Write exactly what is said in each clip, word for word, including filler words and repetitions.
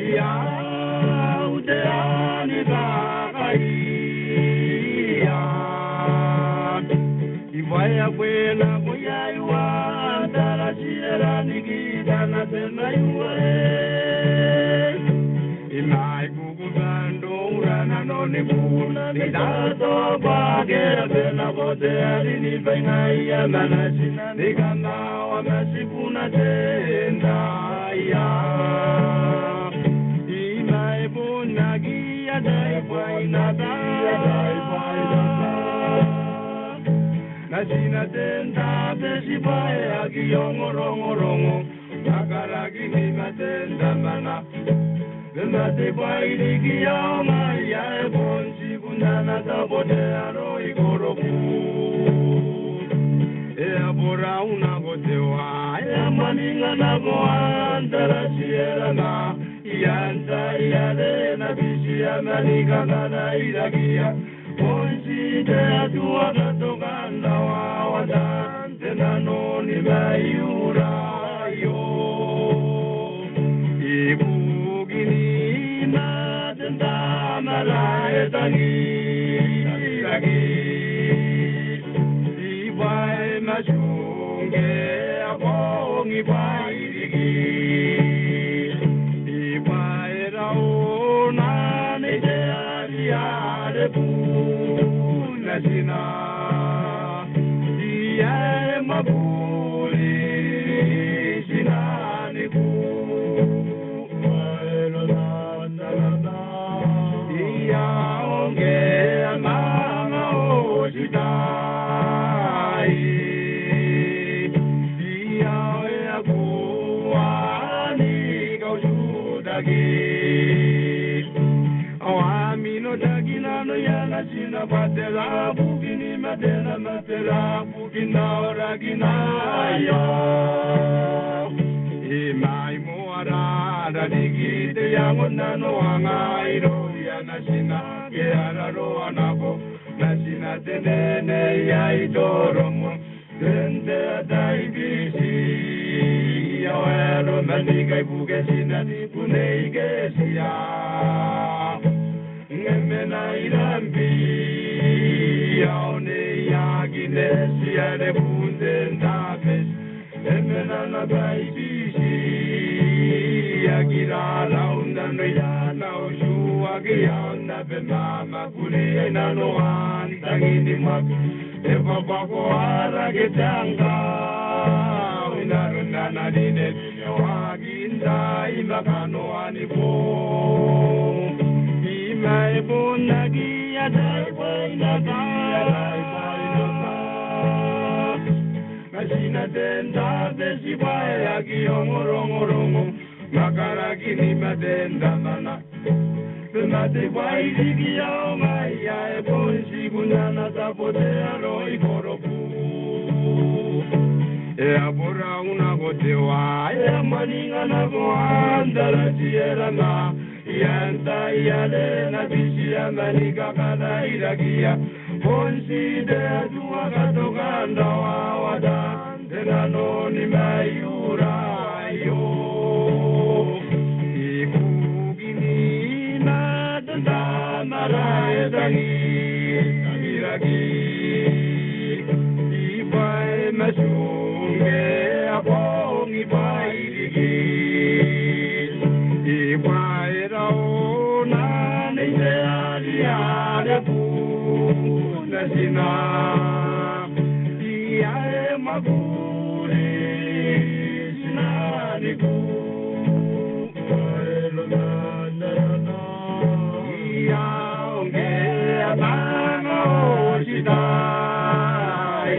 Ia, au te ani kakaia. I bwaia bwena ko iai uan tarati e rani kitana te naiua e. I mai buku bando urana noni buna ni tato bwake a bena ko te ari ni baingaia manati ni kamawa mati buna te ndaia. I mai bunaki a tai bwaina tai a tai bwaina tai. Natina te nda beti bwae aki ongorongorongo. Makaraki ni mate n tamana. Te mate bwairiki ao ngaia e bon tiku n ana tabo te aro i koroku. E a borau nako te wa, e a mwaninga nako an tarati e rama. I an tai are na bisi a mani kakanairakia. Bon ti te Atua katokan rawa ao a taan te nano ni maiura aio. Ibukin i maten Tamara e tangiraki. I bwaai ma tiunge a bong i bwaai riki. I bwaai raona nei te ari are bun natina. Ia e mwakuri tinaniku. Ia onge a manga oti tai. Ia e a kuani kaututaki. Ao a minotaki nanoia natina bwa te ra bukin i matena ma te ra bukin aorakina aio. I mai moarara riki te iango n nanoanga irouia natina ke a raroa nako natina te nene iai Toromo. Ten te atai bisi ao e roma ni kaibuke tinaniku nei Ketia. Nge mena i rambi ao nei aki Netia are bun ten tabeti. E mena n atai bisi aki rarau n nanoia ana utu aki ao n abe mama kuria i nanoan tangi ni mwaki. E bwabwakoa rake te angau i nanon ana rinenewaki n tai ma kanoan ni bo. I mai bon aki a tai bwaina tai a tai bwaina tai. Natina ten tabeti bwae aki ongorongorongo. Makaraki ni mate n tamana. Te mate bwairiki ao ngaia e bon tiku n ana tabo te aro i koroku. E a borau nako te wa, e a mwaninga nako an tarati e rama. I an tai are na bisi a mani kakanairakia. Bon ti te Atua katokan rawa ao a taan te nano ni maiura aio. Ibukin i maten Tamara e tangiraki. I bwaai ma tiunge a bong i bwaai riki. I bwaai raona nei te ari are bun natina. Ia e mwakuri tinaniku. Ia onge a manga oti tai.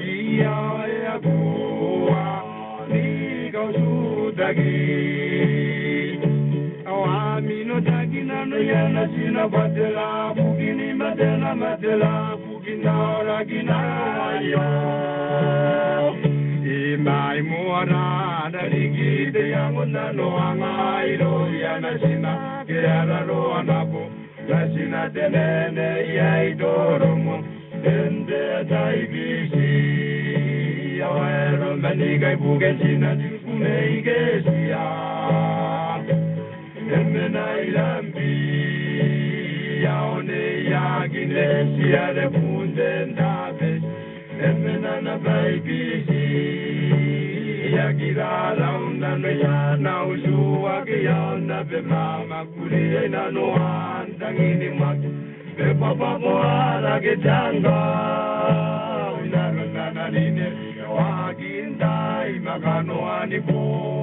Ia e a kuani kaututaki. Ao a minotaki nanoia natina bwa te ra bukin i matena ma te ra bukin aorakina aio. I mai moarara riki te iango n nanoanga irouia natina ke a raroa nako natina te nene iai Toromo. Ten te atai bisi ao Bwa ni kai bukin tinan te kume iketia. E mena i Rambia, ao nei aki netia are bun te n tabe. E mena naba i Biti, e aki raraun nanoia ana utu ake ao naba ma mwakuri i nanoan tangin mwakuri. E bwabwabo ara ke tangau, i nanon ana rinerine waakin tai ma kanoan boo.